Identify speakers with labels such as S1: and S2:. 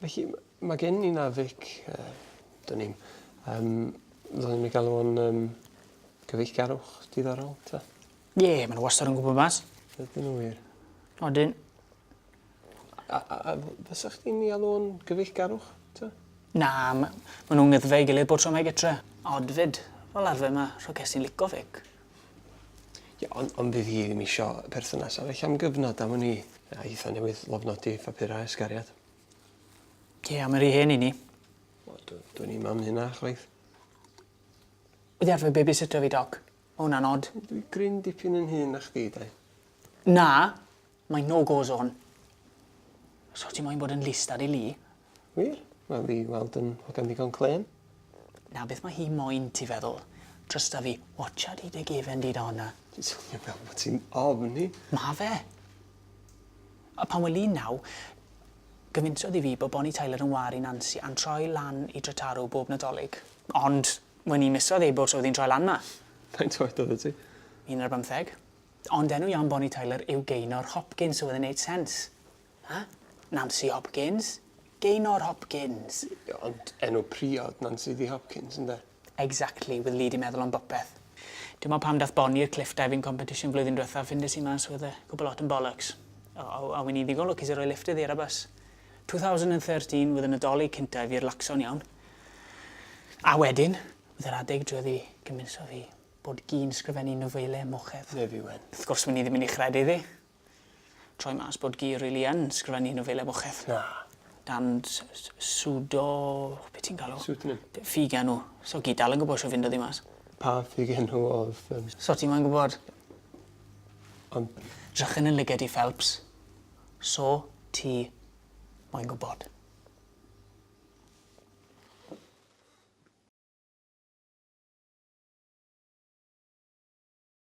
S1: Felly, mae gen i na Vic, uh, dwn i'm, um, ddylen ni galw o'n um, gyfeillgarwch diddorol, ta?
S2: Ie, yeah, maen nhw wastad yn gwybod mas.
S1: Ydyn nhw wir.
S2: Odyn.
S1: A, a, a fysa chdi'n ei alw o'n gyfeillgarwch, ta?
S2: Na, ma' ma' nhw'n ngyddfe ei gilydd bob tro mae gytre. Od 'fyd. Fel arfer ma' rhogesi'n lico Vic.
S1: Ie, ond ond fydd hi ddim isio perthynas arall am gyfnod am wn i. A hitha newydd lofnodi phapurau ysgariad.
S2: Ie, a mae rhy hen i ni.
S1: Wel, dw- dwn i'm am hynna chwaith.
S2: Wedi arfer babysitio fi, Doc. Ma' hwnna'n od.
S1: Dwi gryn dipyn yn hŷn na chdi, Dai.
S2: Na! Mae'n no go zone. So ti moyn bod yn list ar ei Lee?
S1: Wir? Wel, i weld yn hogan ddigon clên.
S2: Na beth mae hi moyn, ti feddwl? Trysta fi, watcha di dy gefen di da honna.
S1: Ti'n swnio fel bod ti'n ofn hi.
S2: Ma fe. A pan wel i naw, gyfinsodd i fi bod Bonnie Tyler yn war i Nancy a'n troi lan i Dretarw bob Nadolig. Ond, wen i misodd ei bod so oedd hi'n troi lan 'ma.
S1: Faint oed oeddet ti?
S2: Un ar bymtheg. Ond enw iawn Bonnie Tyler yw Gaynor Hopkins, so oedd e'n neud sense. Ha? Nancy Hopkins? Gaynor Hopkins.
S1: Ond enw priod Nancy ddi Hopkins, ynde?
S2: Exactly, with Lee 'di meddwl am bopeth. Dim ond pam dath Bonnie i'r cliff diving competition flwyddyn dwetha, ffindes i mas with a cwpl lot yn bollocks. A, a, a wen i ddigon lwcus i roi lift iddi ar y bus. 2013 with y Nadolig cynta i fi relacso'n iawn. A wedyn, with yr adeg driodd i gymynso fi bod Gee yn sgrifennu nofele mochedd.
S1: Ne fi wen.
S2: Wrth gwrs, wen i ddim yn ei chredu iddi. Troi mas bod Gee rili yn sgrifennu nofelau mochedd.
S1: Na.
S2: Dan pseudo... be' ti'n galw?
S1: Pseudonym.
S2: Ffug enw. So Gee dal yn gwbo shwt ffindodd 'i mas.
S1: Pa ffug enw o'dd yym...
S2: So ti moyn gwbod?
S1: Ond...
S2: Drychyn yn lyged i Phelps. So ti moyn gwbod.